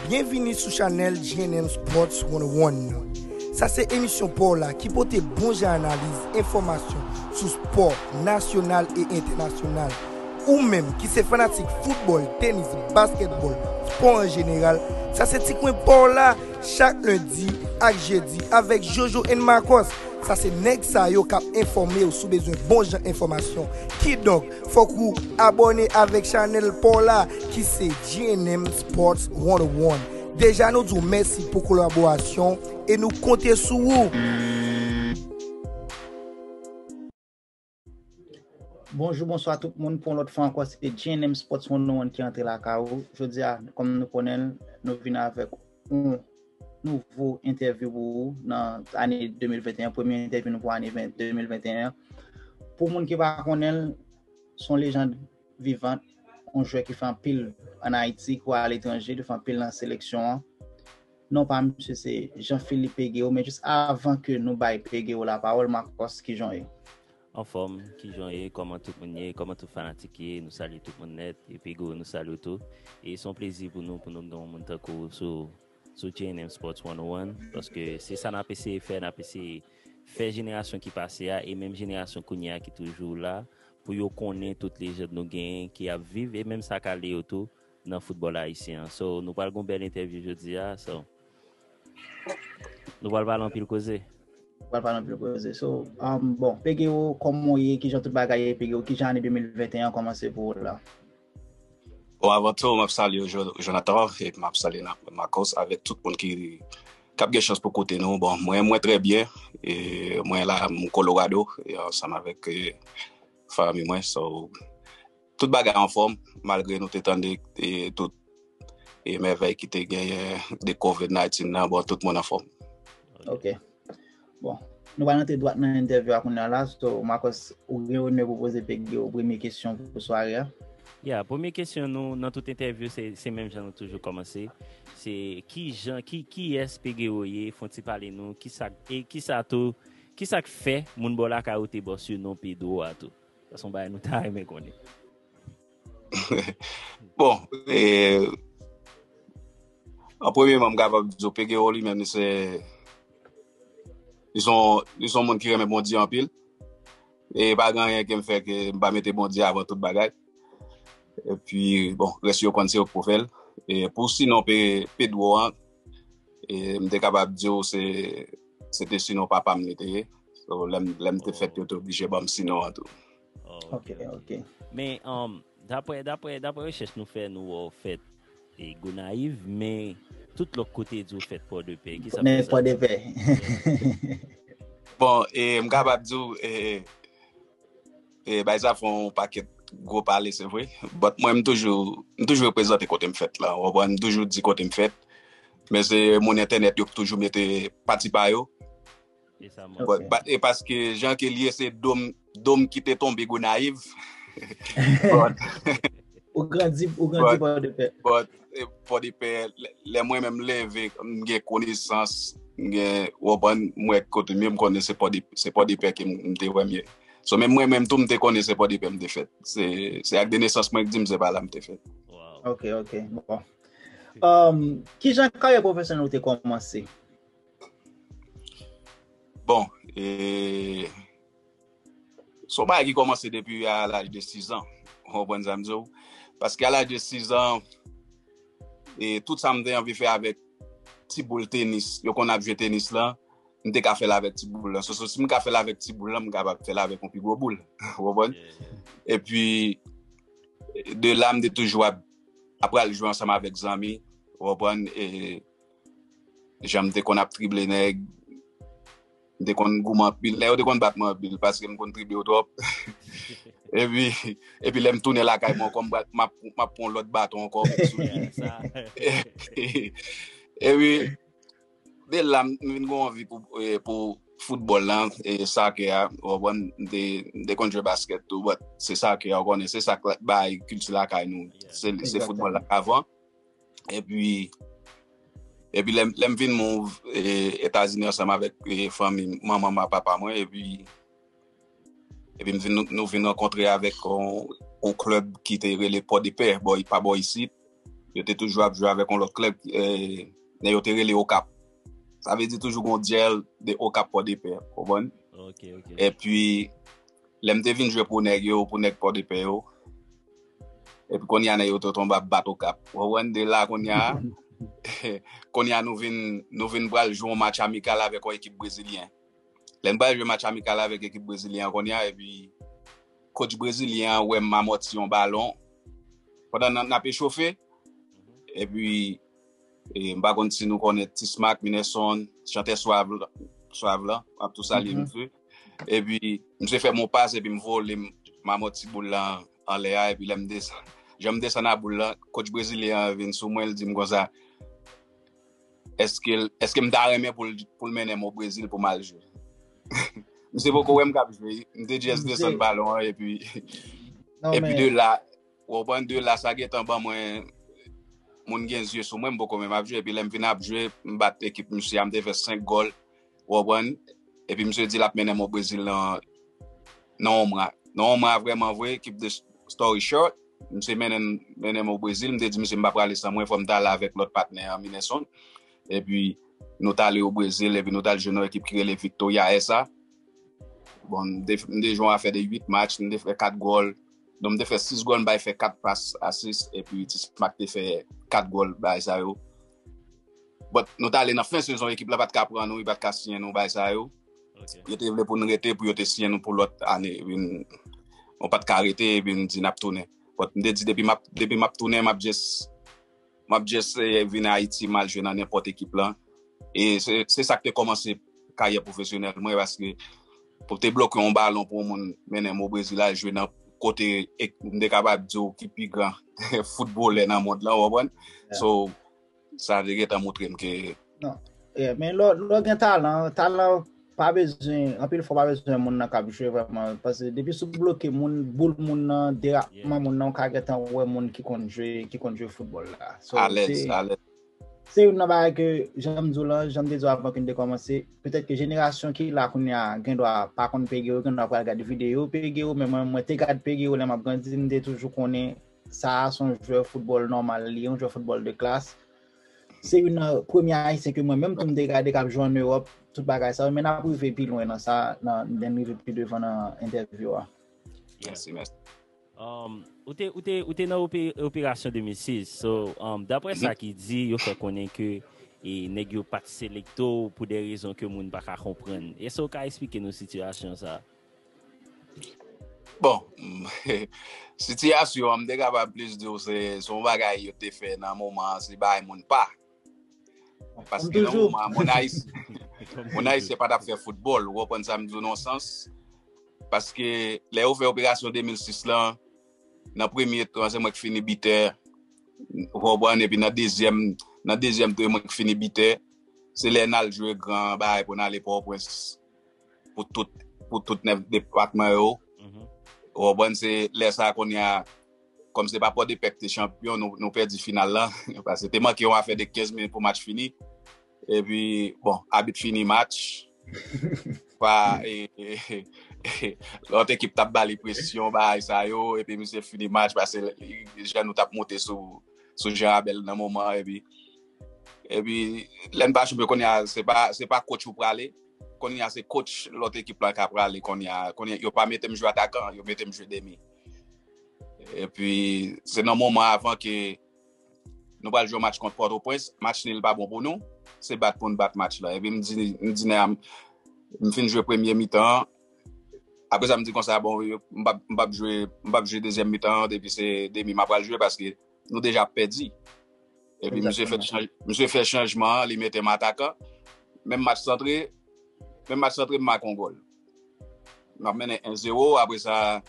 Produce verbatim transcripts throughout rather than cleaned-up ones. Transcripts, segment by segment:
Byenvini sou chanèl G N M Sports one oh one nan. Sa se emisyon pa w la ki pote bon jan analiz, enfòmasyon sou spò nasyonal e entènasyonal. Ou menm ki se fanatik foutbòl, tenis, baskètbòl, spò an jeneral, sa se ti kwen pa w la chak lendi ak jedi avèk Jojo and Marcos. Sa se nèg sa yo k ap enfòme w si w bezwen bon jan enfòmasyon. Kidonk, fòk ou abòne avèk chanèl pa w la ki se G N M Sports one oh one. Deja nou di w mèsi pou kolaborasyon e nou konte sou ou. Bonjou, bonswa tout moun. Pou yon lòt fwa ankò, se G N M Sports one oh one ki antre lakay ou. Jodi a, kòm nou konnen l, nou vin avèk yon nouvo entèvyou pou ou nan ane de mil venteyen, premye entèvyou nou pou ane ven- de mil venteyen an. Pou moun ki pa konnen l, se yon lejand vivan, yon jwè ki fè anpil ann Ayiti, ki al aletranje, li fè anpil nan seleksyon an. Non pa misye se Jean Philippe Peguero, men jis avan ke nou bay Peguero lapawòl, Marcos, kijan w ye? Anfòm, kijan w ye, kòman tout moun ye, kòman tout fanatik ye, nou salye tout moun nèt, e Peguero nou salye w tou. E se yon plezi pou nou, pou nou gen yon moun tankou w sou, sou G N M Sports one oh one, paske se sa n ap eseye fè, n ap eseye fè jenerasyon ki pase a, e menm jenerasyon kounye a ki toujou la, pou yo konnen tout lejand nou genyen ki ap viv, e menm sa k ale yo tou nan foutbòl ayisyen an. So, nou pral gen yon bèl entèvyou jodi a, so, nou pral pale anpil koze. Pral pale anpil koze. So, um, bon, Peguero, kòman w ye? Kijan tout bagay ye, Peguero? Kijan ane de mil venteyen an kòmanse pou ou la? Bon, avan tou, m ap salye Jo- Jonathan, epi m ap salye Na- Marcos, avèk tout moun ki, k ap gen chans pou koute nou. Bon, mwen, mwen trè byen. E mwen la, m Colorado, e ansanm avèk, e, fanmi mwen. So, tout bagay anfòm, malgre nou te tande, e, tout, e, mèvèy ki te genyen de covid nineteen nan, bon, tout moun anfòm. Ok. Bon, nou pral rantre dwat nan entèvyou a kounye a la. So, Marcos, ou gen onè pou poze Peguero premye kesyon pou sware a. Ya, premye kesyon nou, nan tout entèvyou, se, se menm jan nou toujou kòmanse. Se ki jan, ki, kiyès Peguero ye, fè yon ti pale nou, kisa, e kisa tou, kisa k fè moun bò lakay ou te ba w sinon Pedro a tou? Sa se yon bagay nou ta renmen konnen. Bon, e, an premyeman, m kapab di w, Peguero li menm, li se, li se yon, li se yon moun ki renmen Bondye anpil. E pa gen anyen ke m fè ke m pa mete Bondye avan tout bagay. Epi, bon, rès yo konn se yo k pou fè l. E pou sinon Pe- Pedro an, e m te kapab di w se, se te sinon papa m li te ye. So, lè m, lè m te fèt, yo te oblije ban m sinon an tou. Oh, ok, ok. Men, um, daprè, daprè, daprè rechèch nou fè, nou wè w fèt e Gonayiv, men tout lòt kote di w fèt Pòdepè. Kisa fè sa? Pòdepè. Bon, e m kapab di w, e, e bay sa fè yon pakèt gwo pale, se vre. But mwen, m toujou, m toujou reprezante kote m fèt la. Ou konprann? M toujou di kote m fèt. Men se moun entènèt yo ki toujou mete pati pa yo. E sa mwen. But, but, e paske jan ke l ye, se do m, do m ki te tonbe Gonayiv. But, ou grandi, ou grandi but, Pòdepè. But, e, Pòdepè, lè, lè mwen menm leve, m gen konesans, m gen, ou konprann, m wè kote m ye, m konnen se Pòdepè, se Pòdepè ke m, m te wè m ye. So, menm mwen menm tou, m te konnen se Pòdepè m te fèt. Se, se ak de nesans mwen k di m se pa la m te fèt. Wow. Ok, ok, bon. Um, kijan karyè pwofesyonèl ou te kòmanse? Bon, e, se yon bagay ki kòmanse depi a laj de sis an. Ou konprann sa m di w? Paske a laj de sis an, e, tout sa m te anvi fè avèk ti boul tenis, yo konn ap jwe tenis lan, m te ka fè l avèk ti boul lan. So, so, si m ka fè l avèk ti boul lan, m kapab fè l avèk yon pi gwo boul. Ou konprann? Yeah, yeah. Epi, de la, m te toujou ap, ap pral jwe ansanm avèk zanmi. Ou konprann? E, jan m te konn ap trible nèg, m te konn goumen anpil. Nèg yo te konn bat mwen anpil paske m konn trible yo twòp. Epi, epi lè m tounen lakay mwen ankò, m pral, m ap, m ap pran yon lòt baton ankò, m met sou li. Sa. Epi, de la, m vin gen anvi pou, e, pou foutbòl lan, e, sakè a, ou konprann, m te, m te konn jwe baskèt tou, but se sakè a, ou konnen, se sa k bay kilti lakay nou. Yeah. Se, se foutbòl la avan. Epi, epi lè, lè m vin move, e, Etazini ansanm avèk, e, fanmi manman m ak papa mwen, epi, epi m vin, nou, nou vin rankontre avèk yon, yon klèb ki te rele Pòdepè, bò, pa bò isit. yo te toujou ap jwe avèk yon lòt klèb, eh, nèg yo te rele Okap. Sa vle di toujou gon dyèl de Okap Pòdepè, konprann? Ok, ok. Epi, lè m te vin jwe pou nèg yo, pou nèg Pòdepè yo, epi kounye a nèg yo te tonbe ap bat Okap. Ou konprann de la kounye a, kounye a nou vin, nou vin pral jwe yon match amikal avèk yon ekip brezilyen. Lè n pral jwe match amikal avèk ekip brezilyen an kounye a, epi coach brezilyen an wè m amòti yon balon. Pandan n, n ap echofe, epi, e, m pa konn si nou konnen T-Smack, Mineson, chantè Swav la, Swav la, m ap tou salye misye. Epi, misye fè m yon pas, epi m vole, m, m amòti boul la anlè a, epi lè m desann, jan m desann a boul la, coach brezilyen an vin sou mwen, li di m konsa, èske, èske m ta renmen pou l, pou l mennen m o Brezil pou m al jwe? Misye poko wè m k ap jwe, m te just desann balon an, epi, Non, epi men, de la, ou konprann, de la, sa gentan ban mwen, moun gen zye sou mwen, m poko menm ap jwe, epi lè m vin ap jwe, m bat ekip misye a, m te fè senk gòl, ou konprann, epi misye di l ap mennen m o Brezil nan, nan yon mwa. Nan yon mwa, vrèman vre, keep the story short, misye mennen, mennen m o Brezil, m te di misye m pa prale san mwen, fò m ta ale avèk lòt patnè an, Mineson, epi nou t ale o Brezil, epi nou t al jwe nan ekip ki rele Victoria S A. Bon, m te, m te jwe yon afè de uit match, m te fè kat gòl. Donk, m te fè sis gòl, m bay fè kat pas, asis, epi T-Smack te fè kat gòl, bay sa yo. But nou t ale nan fen sezon, ekip la pa t ka pran nou, li pa t ka siyen nou, bay sa yo. Ok. Yo te vle pou n rete, pou yo te siyen nou pou lòt ane, epi n, nou pa t ka rete, epi n di n ap tounen. But m te di, depi m ap, depi m ap tounen, m ap just, m ap just, eh, vin Ayiti, m al jwe nan nenpòt ekip la. E se, se sa k te kòmanse karyè pwofesyonèl mwen, paske pou te bloke yon balon pou yon moun mennen m o Brezil al jwe nan kote, e, m te kapab di w ki pi gran foutbolè nan mond lan, ou konprann? Yeah. So, sa te gentan montre m ke Yeah, men lè, lè w gen talan, talan pa bezwen, anpil fwa pa bezwen moun nan k ap jwe vrèman. Paske depi sou bloke moun, boul moun nan, derapman moun nan, ou ka gentan wè moun ki konn jwe, ki konn jwe foutbòl la. So, alèz, se, alèz. se youn nan bagay ke, jan m di w lan, jan m te di w avan ke n te kòmanse, petèt ke jenerasyon ki la kounye a, gen dwa pa konn Peguero, gen dwa pral gade videyo Peguero, men mwen, mwen te gad Peguero lè m ap grandi, m te toujou konnen sa a se yon jwè foutbòl nòmal, li yon jwè foutbòl de klas. Se youn nan premye Ayisyen ke mwen menm tou m te gade k ap jwe ann Ewòp, tout bagay sa yo, men n ap rive pi lwen nan sa, nan, lè n rive pi devan nan entèvyou a. Mèsi, mèsi. Um, ou te, ou te, ou te nan ope-, operasyon de mil sis. So, um, daprè sa ki di, yo fè konnen ke e nèg yo pa t selekte w pou de rezon ke moun pa ka konprann. Èske w ka eksplike nou sitiyasyon sa? Bon, sitiyasyon an, m te kapab plis di w se, se yon bagay yo te fè nan moman an, se bagay moun pa. Paske nan moman an, moun Ayisyen, moun Ayisyen pa t ap fè foutbòl, ou konprann sa m di w nan yon sans. Paske lè yo fè operasyon de mil sis lan, nan premye tan, se mwen ki fini bitè, ou konprann, epi nan dezyèm, nan dezyèm tan, mwen ki fini bitè. Se lè n al jwe gran bagay pou n ale Pòtoprens pou tout, pou tout nèf depatman yo. Mhm. Ou konprann, se lè sa kounye a, kòm se pa Pòdepè ki te chanpyon, nou, nou pèdi final lan. Paske te manke yon afè de kenz minit pou match fini. Epi, bon, abit fini match. Pa, e, e, e, lòt ekip t ap ba li presyon, bagay sa yo, epi misye fini match, paske li, li, jan nou t ap monte sou, sou Jan Abèl nan moman, epi, epi, lè n pa chanpyon, kounye a, se pa, se pa coach ou prale, kounye a, se coach lòt ekip la ka prale, kounye a, kounye a, yo pa mete m jwe atakan, yo mete m jwe demi. Epi, se nan moman avan ke nou pral jwe match kont Pòtoprens, match nil pa bon pou nou, se bat pou n bat match la. Epi m di, m di nèg a, m, m fin jwe premye mitan an, apre sa m di konsa, bon, yo, m p ap, m p ap jwe, m p ap jwe dezyèm mitan an, depi se demi m ap pral jwe, paske nou deja ap pèdi. Epi misye fè chanj, misye fè chanjman an, li mete m atakan. Menm match santre, menm match santre, m make yon gòl. N ap mennen en zewo, apre sa,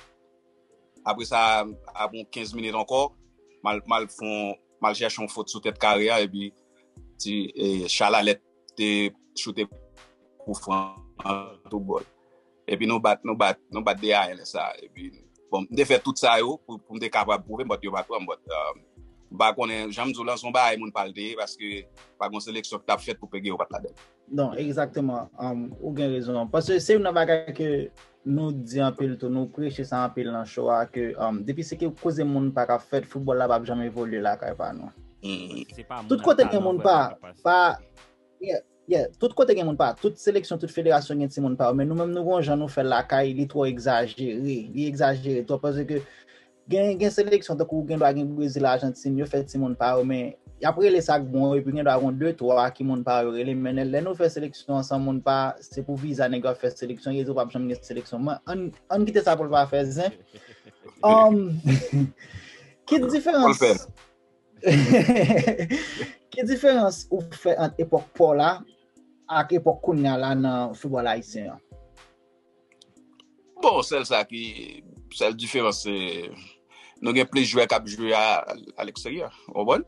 apre sa, apre yon kenz minit ankò, m al, m al fè yon, m al chèche yon fot sou tèt kare a, epi ti, e, Chalalèt te choute kou fran an tou gòl. Epi nou bat, nou bat, nou bat de a en lè sa. Epi, bon, m te fè tout sa yo pou, pou m te kapab pwouve m, but yo pa t pran m, but, um, m pa konnen, jan m di w lan, se yon bagay moun pa l te ye, paske pa gen yon seleksyon ki t ap fèt pou Peguero pa t ladan l. Non, egzakteman. Um, ou gen rezon. Paske se youn nan bagay ke nou di anpil tou, nou preche sa anpil nan show a, ke, um, depi se ke koze moun pa ka fèt, foutbòl la p ap janm evolye lakay pa nou. Tout kote gen moun pa, pa, yeah, yeah, tout kote gen moun pa, tout seleksyon, tout federasyon gen timoun pa yo, men nou menm nou gon jan nou fè l lakay, li twò egzajere, li egzajere twòp, paske gen, gen seleksyon, tankou gen dwa gen Brezil, Ajantin, yo fè timoun pa yo, men y ap rele sa k bon, epi gen dwa gon de, twa ki moun pa yo rele, men lè nou fè seleksyon ansanm moun pa, se pou viza nèg yo ap fè seleksyon, Yezo p ap janm gen seleksyon. Mwen, ann, ann kite sa pou l pa fè zen. Um, ki diferans, ki diferans ou fè ant epòk pa w la ak epòk kounye a la nan foutbòl ayisyen an? Bon, sèl sa ki, sèl diferans se nou gen plis jwè k ap jwe a, a leksteryè, w konprann?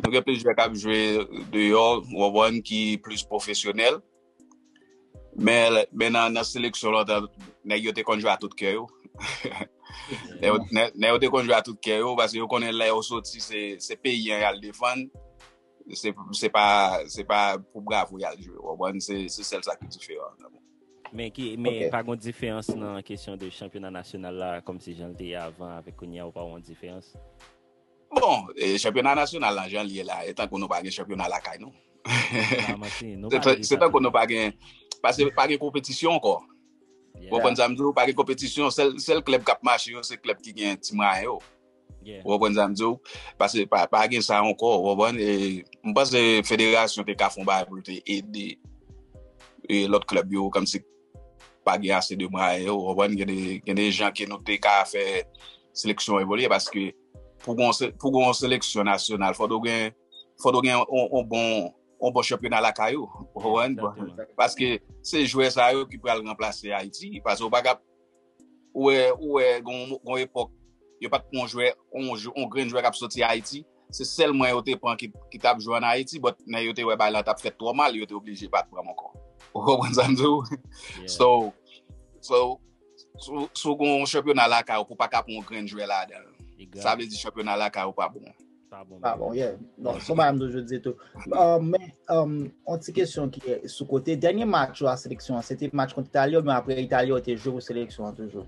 Nou gen plis jwè k ap jwe deyò, w konprann, ki plis pwofesyonèl. Men, men nan, nan seleksyon lontan, nèg yo te konn jwe a tout kè yo. Nèg yo, nèg, nèg yo te konn jwe a tout kè yo, paske yo konnen lè yo soti, se, se peyi an y al defann. Se, se pa, se pa pou bravo y al jwe, w konprann? Se, se sèl sa ki diferan. Men ki, men pa gon diferans nan kesyon de chanpyona nasyonal la, kòmsi jan l te ye avan avèk kounye a, ou pa wè yon diferans? Bon, e, chanpyona nasyonal la, jan l ye la, e tankou nou pa gen chanpyona lakay nou. Pa manti, nou pa gen Se tankou nou pa gen, paske pa gen konpetisyon ankò. Ou konprann sa m di w? Pa gen konpetisyon, sèl, sèl klèb k ap mache yo, se klèb ki gen ti mwayen yo. Ou konprann sa m di w? Paske pa, pa gen sa ankò, ou konprann? E, m panse federasyon te ka fè yon bagay pou l te ede e, lòt klèb yo, kòmsi pa gen ase de mwayen yo, ou konprann? Gen de, gen de jan ke nou te ka fè seleksyon evolye, paske pou gon, pou gon seleksyon nasyonal, fòk ou gen, fòk ou gen yon, yon bon, yon bon chanpyona lakay ou, ou konprann? Paske se jwè sa yo ki pral ranplase Ayiti, paske ou pa ka ou wè, ou wè, gon, gon epòk, yo pa t pran yon jwè, yon, yon grenn jwè k ap soti Ayiti. Se sèl mwen yo te pran ki, ki t ap jwe ann Ayiti, but nèg yo te wè bagay la t ap fèt twò mal, yo te oblije pa t pran m ankò. Ou konprann sa m di w? So, so, si w, si w gon chanpyona lakay ou, pou w pa ka pran yon grenn jwè ladan l. Sa vle di chanpyona lakay ou pa bon. Pa bon. Pa bon, yeah. Bon, se yon bagay m toujou di tou. Uh, men, um, yon ti kesyon ki sou kote. Dènye match ou a seleksyon an, se te match kont Itali oubyen apre Itali ou te jwe pou seleksyon an toujou?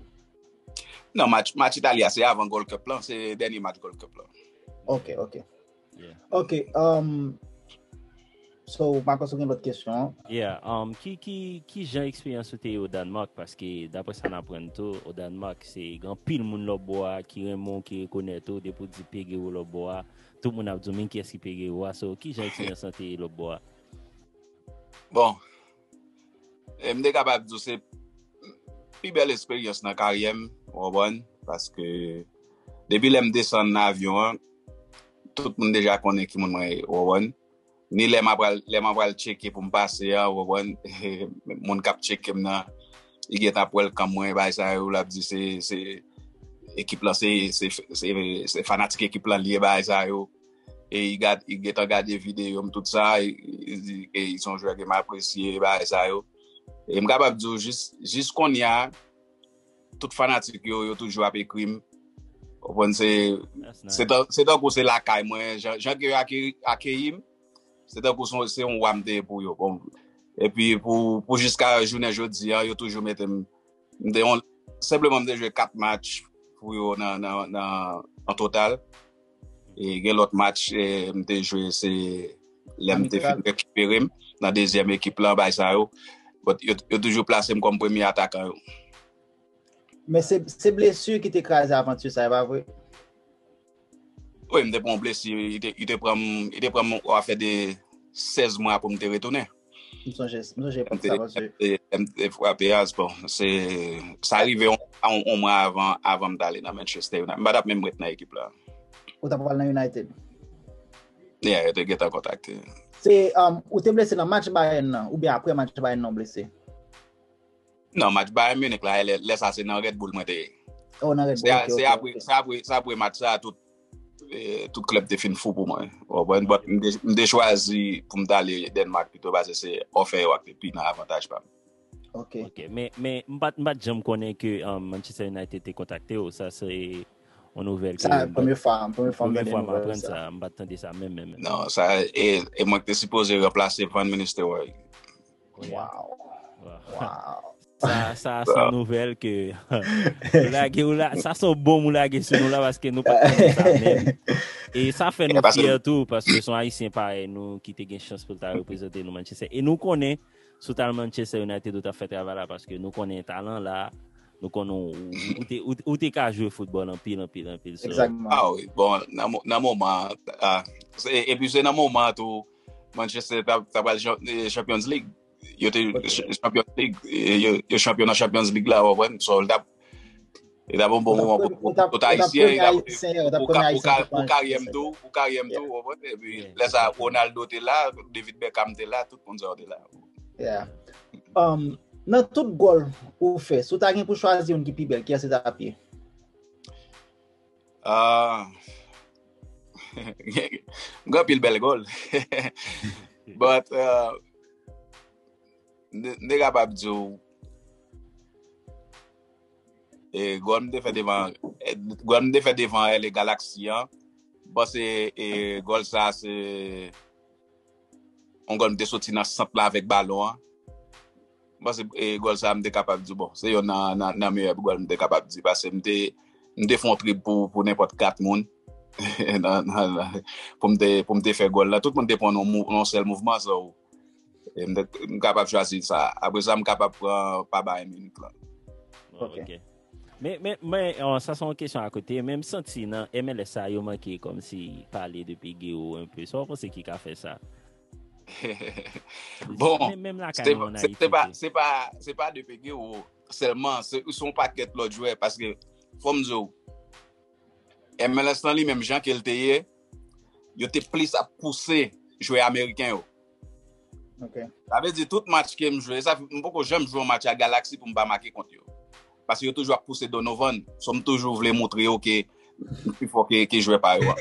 Non, match, match Itali a, se avan Gold Cup lan, se dènye match Gold Cup lan. Ok, ok. Ok, um, so, Marcos, ou gen lòt kesyon? Yeah, um, ki, ki, ki jan eksperyans ou te ye o Dànmak? Paske, daprè sa n aprann tou, o Dànmak, se gen anpil moun lòtbò a ki renmen w, ki rekonèt ou, depi w di Peguero lòtbò a, tout moun ap di w, men kiyès ki Peguero a? So, ki jan eksperyans lan te ye lòtbò a? Bon, e m te kapab di w se pi bèl eksperyans nan karyè m, ou konprann? Paske depi lè m desann nan avyon an, tout moun deja konnen ki moun mwen ye, ou konprann? Ni lè m ap pral, lè m ap pral tcheke pou m pase a, ou konprann? Moun k ap tcheke m nan, li gentan ap welcome mwen, bagay sa yo, l ap di se, se ekip lan, se, se, se, se fanatik ekip lan li ye, bagay sa yo. E li gad, li gentan gade videyo m, tout sa, li, li di ke li se yon jwè ke m apresye, bagay sa yo. E m kapab di w jis, jis kounye a, tout fanatik yo, yo toujou ap ekri m. Ou konprann, se, se tan, se tankou se lakay mwen, jan, jan ke yo akeyi, akeyi m, se tankou se, se yon wa m te ye pou yo. Bon, epi pou, pou jiska jounen jodi a, yo toujou mete m, m te yon, senpleman m te jwe kat match pou yo nan, nan, nan, an total. E gen lòt match, e, m te jwe, se lè m te fin rekipere m nan dezyèm ekip lan, bagay sa yo. But yo, yo toujou plase m kòm premye atakan yo. Men se, se blesi ki te kraze avanti sa, e pa vre? Wi, m te pran yon blesi, li te, li te pran m, li te pran m yon afè de sèz mwa pou m te retounen. M sonje, m sonje epòk sa, paske M te frape a, bon, se, sa rive yon, yon, yon mwa avan, avan m t ale nan Manchester United. M pa t ap menm ret nan ekip la. Ou t ap pral nan United? Yeah, yo te gentan kontakte. Se, um, ou te blese nan match Bayern nan, oubyen apre match Bayern nan ou blese? Non, match Bayern Munich la, lè, lè sa se nan Red Bull mwen te ye. Oh, nan Red Bull, ok, ok. Se apre, se apre, se apre match sa, tout, e, tout klèb te fin fou pou mwen. Ou konprann? But m te, m te chwazi pou m t ale Denmark pito, paske se offer yo a k te pi nan avantaj pa m. Ok. Ok, men, men m pa t, m pa t janm konnen ke, um, Manchester United te kontakte w. Sa se yon nouvèl ke Sa, premye fwa, premye fwa m premye tande fwa m nouvèl aprann sa. Sa, m pa t tande sa menm, menm, menm. Non, sa, e, e mwen ki te sipoze ranplase Van Nistelrooy. Wow. Wow. Wow. Sa, sa se yon nouvèl ke ou lage, ou la, sa se yon bonm ou lage sou nou la, paske nou pa t konnen sa menm. E sa fè nou fyè tou, paske se yon Ayisyen parèy nou ki te gen chans pou l ta reprezante nou Manchester. E nou konnen, si w t al Manchester United, ou t ap fè travay la, paske nou konnen talan la, nou konnen ou, ou, ou te, ou, ou te ka jwe foutbòl anpil, anpil, anpil. So, Egzakteman. Ah wi, bon, nan mo- nan moman, ah, se- epi se nan moman tou Manchester ta ta pral chan- eh, Champions League. Yo te ch- Champions League, eh, yo, yo chanpyon nan Champions League la, w konprann? So, l t ap li t ap yon bon moman pou pou tout Ayisyen, li t ap- pou ka- pou ka- pou karyè m tou, pou karyè m tou, w konprann? Epi lè sa Ronaldo te la, David Beckham te la, tout moun sa yo te la. Yeah. Um, nan tout gòl ou fè, si w ta gen pou chwazi youn ki pi bèl, kiyès se t ap ye? Ah, m gen anpil bèl gòl. But uh, m te- m te kapab di w e gòl m te fè devan e, gòl m te fè devan L A Galaxy an. M panse e gòl sa se yon gòl m te soti nan sant la avèk balon an. M panse e gòl sa m te kapab di bon, se youn nan nan, nan meyè gòl m te kapab di paske m te m te fè yon trip pou pou nenpòt kat moun nan, nan, nan- pou m te pou m te fè gòl la. Tout moun te pran yon mou- yon sèl mouvman so e m te- m kapab chwazi sa. Apre sa m kapab pran pa Bayern Munich la. Bon, ok. Men men men oh, sa se yon kesyon akote, men m santi nan M L S sa yo manke kòmsi pale de Peguero un peu. Sa w panse ki ka fè sa? Bon, Menm lakay se nou an se- Ayiti se pa tou. se pa se pa de Peguero sèlman, se se yon pakèt lòt jwè paske fò m di w M L S lan li menm jan ke l te ye, yo te plis ap pouse jwè ameriken yo. Ok. Sa vle di tout match ke m jwe, sa m poko janm jwe yon match a Galaxy pou m pa make kont yo. Paske yo toujou ap pouse Donovan, so m toujou vle montre yo ke m pi fò ke, ke jwè pa yo a.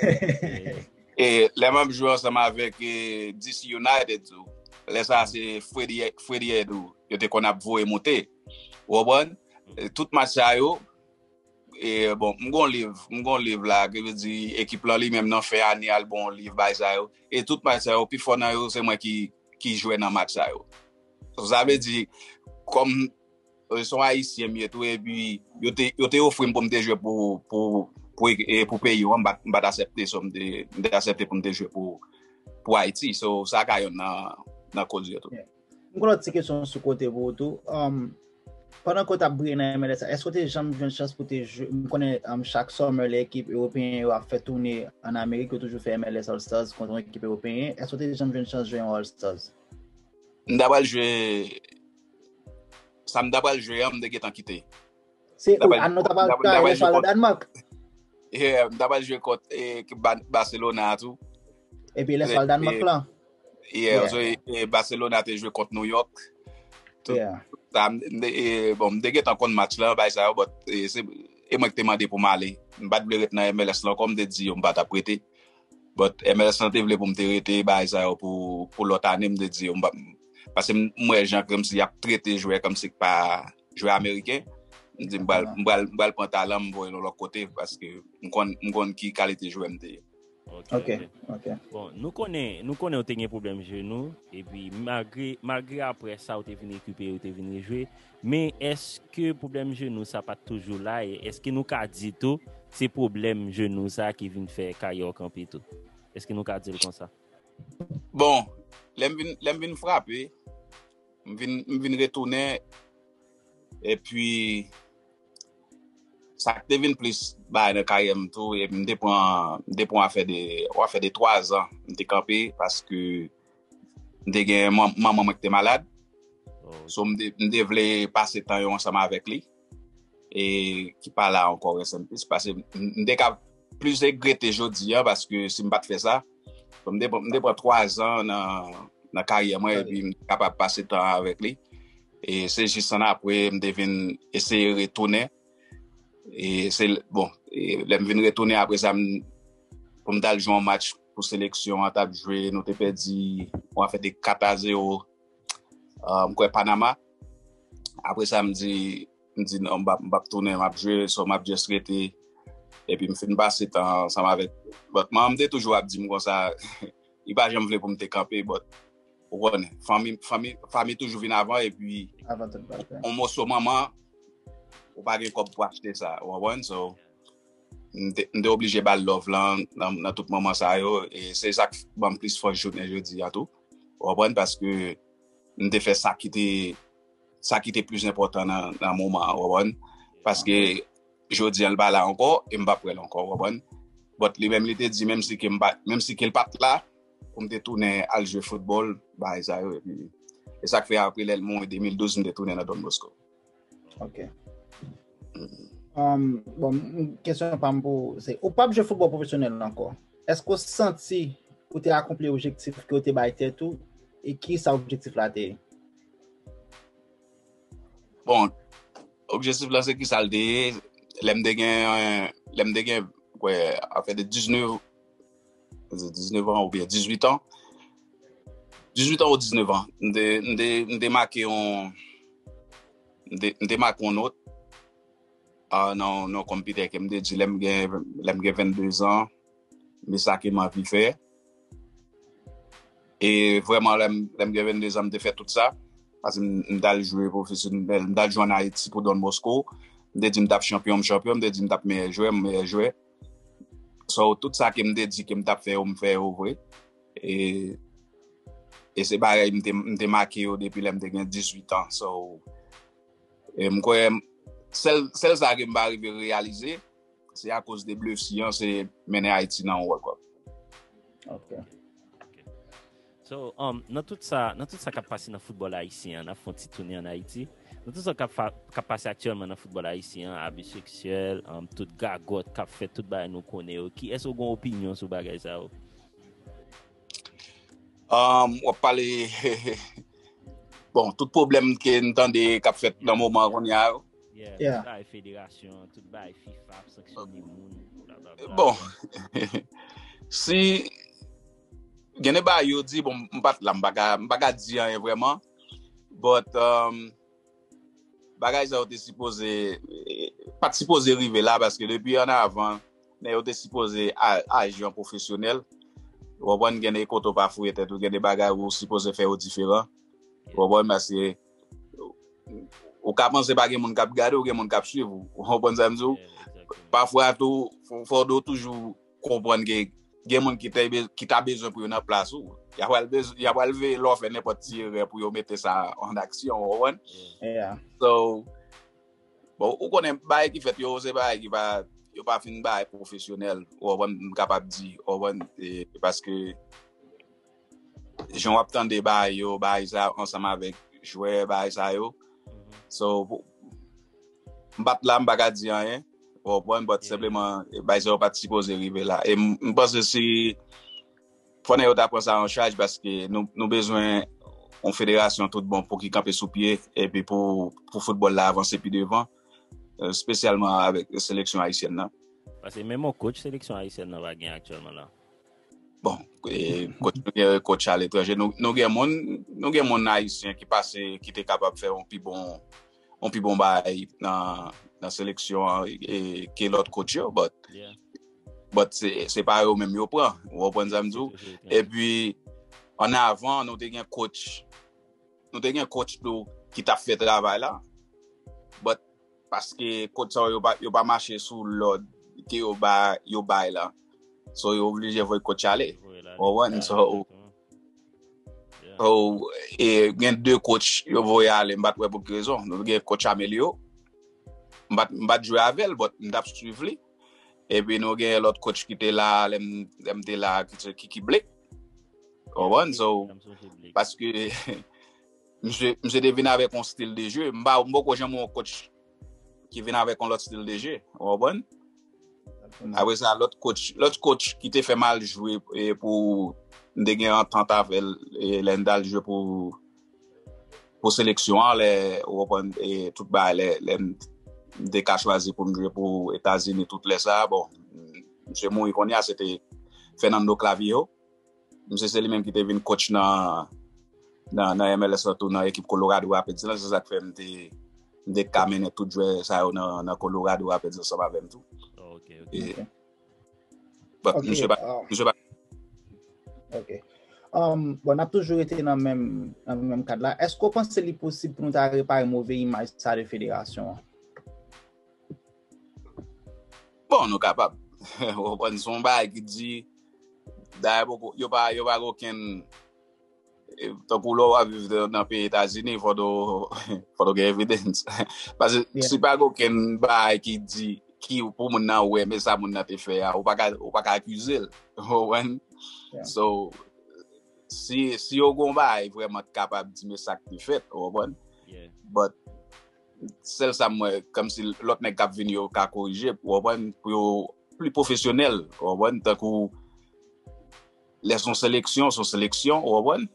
E lè m ap jwe ansanm avèk eh, D C United tou, lè sa se Freddy, Freddy Adu, yo te konn ap voye monte. Ou konprann? E tout match sa yo, e bon, m gon liv, m gon liv la, ki vle di ekip lan li menm nan fen ane al bon liv bay sa yo. E tout match sa yo, pi fò nan yo, se mwen ki, ki jwe nan match sa yo. So, sa vle di, kòm eh, se yon Ayisyen m ye tou, epi yo te, yo te ofri m pou m te jwe pou, pou, pou, e, pou peyi yo, m pa t- m pa t aksepte, so m te, m te aksepte pou m te jwe pou, pou Ayiti. So, sa ka youn nan, nan koz yo tou. M gon lòt ti kesyon sou kote pou ou tou. Um, pandan ke w t ap briye nan M L S la, èske w te janm jwenn chans pou te jwe? M konnen um, chak summer lè ekip ewopeyen yo ap fè toune ann Amerik, yo toujou fè M L S All Stars kont yon ekip ewopeyen. Èske w te janm jwenn chans jwe yon All Stars? M ta pral jwe. Sa m ta pral jwe an, m te gentan kite. Se ou, an nou ta pral ta lè sal Danmak. Yeah, m ta pral jwe kont eh, Ba- Barcelona tou. Epi lè sal Danmak lan. Yeah, so, eh, Barcelona te jwe kont New York. Tout Yeah. sa, m- m te- eh, bon, m te gentan konn match lan, bay sa yo, but eh, se e mwen ki te mande pou m ale. M pa t vle ret nan M L S lan, kòm m te di yo, m pa t ap rete. But M L S lan te vle pou m te rete, bay sa yo pou, pou lòt ane, m te di yo, m pa, paske m m wè jan kòmsi y ap trete jwè kòmsi k pa jwè ameriken. M di m pral, m pral, m pral pran talan m voye l yon lòt kote, paske m konn, m konn ki kalite jwè m te ye. Ok, Ok, ok. ok. Bon, nou konnen, nou konnen ou te gen pwoblèm jenou, epi malgre, malgre apre sa ou te vin rekipere, ou te vin rejwe, men èske pwoblèm jenou sa pa t toujou la, e èske nou ka di tou se pwoblèm jenou sa ki vin fè karyè w kanpe tou? Èske nou ka di l konsa? Bon, lè m vin, lè m vin frape, m vin, m vin retounen, epi sa k te vin plis bay nan karyè m tou, e m te pran, m te pran afè de, afè de twa zan, m te kanpe, paske m te gen man- manman mwen ki te malad. So, m te, m te vle pase tan yo ansanm avèk li, e ki pa la ankò, rest in peace, paske m m te ka plis regrete jodi a, paske si m pa t fè sa, m te, m te pran twa zan nan, nan karyè mwen, epi m te kapab pase tan avèk li. E se jis annapre, m te vin eseye retounen. E se, bon, e lè m vin retounen apre sa, m, pou m t al jwe yon match pou seleksyon an, t ap jwe, nou te pèdi, yon afè de kat a zewo, ah, m kwè Panama. Apre sa, m di, m di non, m p ap, m p ap tounen, m ap jwe, so m ap just rete. Epi m fin pase tan ansanm avèk, but manman m te toujou ap di m konsa, li pa janm vle pou m te kanpe, but Ou konnen, fanmi, fanmi, fanmi toujou vin avan, epi Avan tout bagay. yon moso manman, ou pa gen kòb pou achte sa, ou konprann? So, m te, m te oblije ba l love lan nan, nan tout moman sa yo, e se sa k ban m plis fòs jounen jodi a tou, ou konprann? Paske m te fè sa ki te, sa ki te plis enpòtan nan, nan moman an, ou konprann? Paske jodi an, l pa la ankò, e m p ap wè l ankò, ou konprann? But li menm, li te di, menm si ke m pa, menm si ke l pa t la, pou m te tounen al jwe foutbòl, bagay sa yo, epi e sa k fè apre lè l mouri de mil douz, m te tounen nan Don Bosco. Ok. Um, bon, kesyon pa m pou se, ou p ap jwe foutbòl pwofesyonèl ankò. Èske w santi ou te akonpli objektif ke w te bay tèt ou? E ki sa objektif la te ye? Bon, objektif lan se ki sa l te ye. Lè m te gen, lè m te gen, kwè, afè de diznèf, diznèf an oubyen dizuit an. Dizuit an ou diznèf an. M te, m te, m te make yon, m te, m te make yon nòt ah, nan, nan konpitè ke m te di lè m gen, lè m gen venndezan, men sa ke m anvi fè. E vrèman, lè m, lè m gen venndezan, m te fè tout sa. Paske m, m t al jwe pwofesyonèl, m t al jwe ann Ayiti pou Don Bosco. M te di m t ap chanpyon, m chanpyon. M te di m t ap meyè jwè, m meyè jwè. So, tout sa ke m te di ke m t ap fè yo, m fè yo vre. E, e se bagay m te, m te make yo depi lè m te gen dizuit an. So, e m kwè, sèl, sèl sa ke m pa rive reyalize, se akoz de blesi an, se mennen Ayiti nan yon World Cup. Ok. So, um, nan tout sa, nan tout sa k ap pase nan foutbòl ayisyen an, n ap fè yon ti tounen ann Ayiti. Nan tout sa k ap, fa- k ap pase aktyèlman nan foutbòl ayisyen an, abi seksyèl, um, tout gagòt k ap fèt, tout bagay nou konnen yo, kiyès ou gen opinyon sou bagay sa yo? Um, w ap pale, bon, tout pwoblèm ke n tande k ap fèt nan moman kounye a yo. Yeah, Yeah. Tout bagay federasyon, tout bagay FIFA ap sanksyone moun, blablabla. Bon, si gen de bagay yo di, bon, m pa t la, m pa ka, m pa ka di anyen vrèman. But, um, bagay sa yo te sipoze, pa t sipoze rive la, paske depi ann avan, nèg yo te sipoze a- aji an pwofesyonèl. Ou konprann, gen de kote w pa fouye tèt ou, gen de bagay ou sipoze fè yo diferan. Ou konprann, paske ou ka panse pa gen moun k ap gade ou, gen moun k ap swiv ou. Ou konprann sa m di w? Pafwa tou, fò w toujou konprann ke gen moun ki te be- ki ta bezwen pou yo nan plas ou. Y a pral bez- y a pral veye lè w fè nenpòt ti erè pou yo mete sa an aksyon, ou konprann? Yeah. So, bon, ou konnen bagay ki fèt yo, se bagay ki pa, yo pa fin bagay pwofesyonèl, ou konprann, m kapab di, ou konprann, e, paske jan w ap tande bagay yo, bagay sa ansanm avèk jwè, bagay sa yo. So, pou- m pa t la, m pa ka di anyen, ou konprann, but senpleman, bagay sa yo pa t sipoze rive la. E m m panse si fò nèg yo ta pran sa an chaj, paske nou, nou bezwen yon federasyon tout bon pou ki kanpe sou pye, epi pou, pou foutbòl la avanse pi devan, espesyalman avèk seleksyon ayisyèn nan. Paske menm yon coach seleksyon ayisyèn nan pa gen aktyèlman la. Bon, e, coach, nou gen coach aletranje, nou, nou gen moun, nou gen moun ayisyen ki pase, ki te kapab fè yon pi bon, yon pi bon bagay nan, nan seleksyon an, e, ke lòt coach yo, but, Yeah. but se, se pa yo menm yo pran, ou konprann sa m di w? Epi, ann avan, nou te gen coach, nou te gen coach tou ki t ap fè travay la, but paske coach sa yo, yo pa, yo pa mache sou lòd ke yo ba, yo bay la. So, yo oblije voye coach ale. Ou konprann? So, so, e, gen de coach yo voye ale, m pa t wè pou ki rezon. Nou gen coach Amelio. M pa t, m pa t jwe avè l, but m t ap swiv li. Epi nou gen lòt coach ki te la, lè m, lè m te la, ki se Kiki Blake. Ou konprann? So, paske misye, misye te vin avèk yon stil de jeu. M pa, m poko janm wè yon coach ki vin avèk yon lòt stil de jeu. Ou konprann? Apre sa, lòt coach, lòt coach ki te fè m al jwe, e, pou m te gen antant avè l, e, lè n t al jwe pou, pou seleksyon an, lè, ou konprann, e, tout bagay, lè, lè m te ka chwazi pou m jwe pou Etazini tout lè sa, bon, misye mouri kounye a, se te Fernando Clavijo. Misye se li menm ki te vin coach nan, nan, nan M L S la tou, nan ekip Colorado Rapids la, se sa k fè m te, m te ka mennen tout jwè sa yo nan, nan Colorado Rapids ansanm avè m tou. Oh, ok, ok. E, but Ok, misye pa, ah. Misye pa Ok. Um, bon, n ap toujou rete nan menm, nan menm kad la. Èske w panse li posib pou nou ta repare move imaj sa de federasyon an? Bon, nou kapab. Ou konprann, se yon bagay ki di, dayè, poko, yo pa, yo pa gen okenn, e, tankou lè w ap viv nan, nan peyi Etazini, fò w, fò w gen evidence. Paske si pa gen okenn bagay ki di, ki pou moun nan wè, men sa moun nan te fè a, ou pa ka, ou pa ka akize l. Ou konprann? So, si, si yo gen yon bagay vrèman ki kapab di, men sa k te fèt, ou konprann? But, sèl sa m wè, kòmsi lòt nèg k ap vini yo ka korije, ou konprann, pou yo pli pwofesyonèl, ou konprann, tankou lè se yon seleksyon, se yon seleksyon, ou konprann?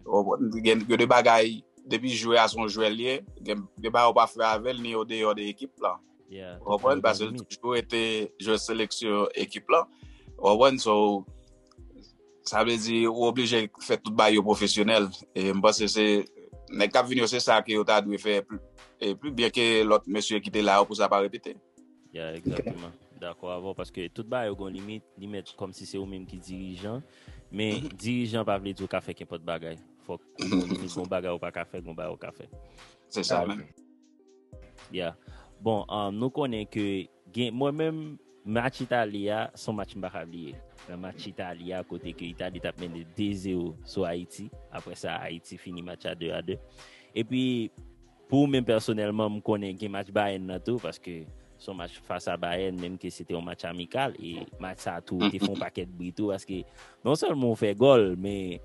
Ou konprann, gen, gen de bagay, depi jwè a se yon jwè l ye, gen, gen bagay ou pa fè avè l, ni o deyò de ekip lan. Ou konprann, paske l toujou rete jwè seleksyon ekip lan. Ou konprann, so, sa vle di, ou oblije fè tout bagay yo pwofesyonèl. E m panse se, nèg k ap vini yo, se sa ke yo ta dwe fè pli, e pli byen ke lòt mesye ki te la yo pou sa pa repete. Yeah, egzakteman. Dakò avè w, paske tout bagay yo gon limit, li mèt kòmsi se ou menm ki dirijan, men dirijan pa vle di w ka fè kenpòt bagay. Fòk gon limit, gon bagay ou pa ka fè, gon bagay ou ka fè. Se sa menm. Yeah. Bon, um, nou konnen ke gen, mwen menm, match Itali a, se yon match m pa ka bliye. Nan match Itali a, kote ke Itali t ap mennen de zewo sou Ayiti. Apre sa, Ayiti fini match a de a de. Epi, pou mwen pèsonèlman, m konnen gen match Bayern nan tou, paske se yon match fas a Bayern, menm ke se te yon match amikal, e match sa tou, te fè yon pakèt bri tou, paske non sèlman ou fè gòl, men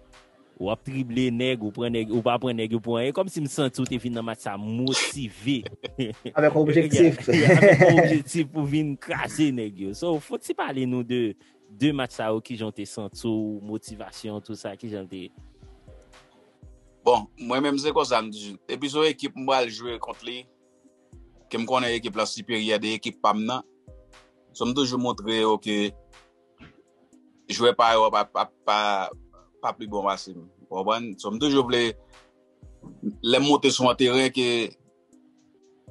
w ap drible nèg, ou pran nèg, ou pa pran nèg yo pou anyen. E kòmsi m santi w te vin nan match sa motive. Avèk yon objektif. Avèk yon objektif pou vin kraze nèg yo. So, fò ti pale nou de, de match sa yo, kijan w te santi w, motivasyon, tout sa, kijan l te ye? Bon, mwen menm se konsa m toujou. Depi se yon ekip m pral jwe kont li, ke m konnen ekip lan siperyè de ekip pa m nan, so m toujou montre yo ke jwè pa yo pa, pa, pa, pa pli bon pase m. Ou konprann? So, m toujou vle, lè m monte sou yon teren, ke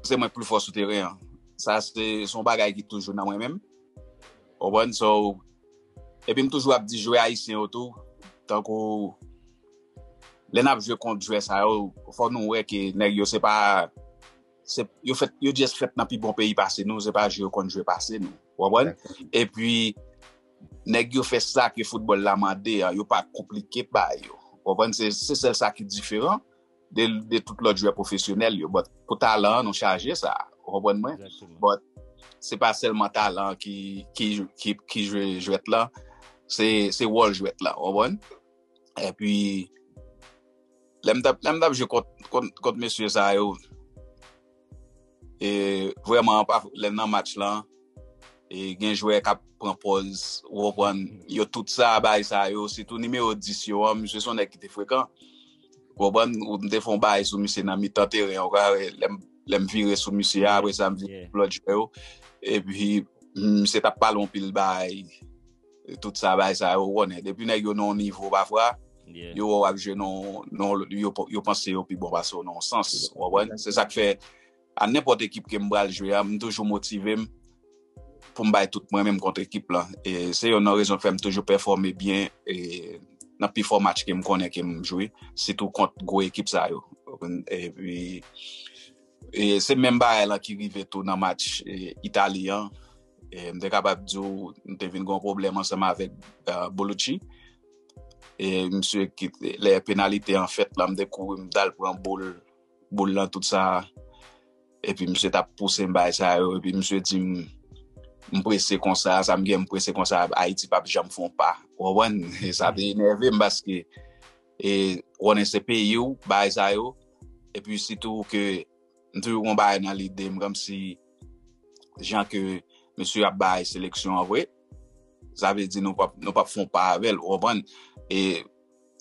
se mwen k pli fò sou teren an. Sa se, se yon bagay ki toujou nan mwen menm. Ou konprann? So, epi m toujou ap di jwè ayisyen yo tou, tankou lè n ap jwe kont jwè sa yo, fò nou wè ke nèg yo se pa, se, yo fèt, yo just fèt nan pi bon peyi pase nou, se pa jwe yo konn jwe pase nou. Ou konprann? Epi, nèg yo fè sa ke foutbòl la mande an, yo pa konplike bagay yo. Ou konprann? Se, se sèl sa ki diferan de, de tout lòt jwè pwofesyonèl yo. But, pou talan an, nou chaje sa. Ou konprann mwen? But, se pa sèlman talan ki, ki, ki, ki jwe jwèt lan, se, se wòl jwèt lan. Ou konprann? Epi, lè m t ap, lè m t ap jwe kont, kont, kont mesye sa yo, e vrèman, pa, lè m nan match lan, e gen jwè k ap pran pòz, ou konprann, yo tout sa, bagay sa yo, sitou nimewo dis yo an, misye se yon nèg ki te frekan. Ou konprann, ou m te fè yon bagay sou misye nan mitan teren, ou ka wè, lè m, lè m vire sou misye a, apre sa, m vire sou lòt jwè yo. Epi, misye t ap pale yon pil bagay, tout sa, bagay sa yo, ou konnen. Depi nèg yo nan yon nivo, pafwa, yo wè w ap jwe nan, nan, yo, yo panse yo pi bon pase w nan yon sans, ou konprann? Se sa k fè, a nenpòt ekip ke m pral jwe a, m toujou motive m pou m bay tout mwen menm kont ekip lan. E se youn nan rezon k fè m toujou pèfòme byen, e nan pifò match ke m konnen ke m jwe, sitou kont gwo ekip sa yo. Epi, e se menm bagay lan ki rive tou nan match, e, Itali an. E m te kapab di w, m te vin gen yon pwoblèm ansanm avèk, e, Bonucci. E misye ki, lè penalite an fèt la, m te kouri, m t al pran boul, boul lan, tout sa. Epi misye t ap pouse m bay sa yo, epi misye di m, m prese konsa, sa m gen m prese konsa, Ayiti p ap janm fè yon pa. Ou konprann? E sa te enève m paske, e, ou konnen se peyi w, bay sa yo. Epi sitou ke m toujou gon bagay nan lide m, kòmsi jan ke mesye ap bay seleksyon an vre, sa vle di nou p ap, nou p ap fè yon pa avè l, ou konprann? E,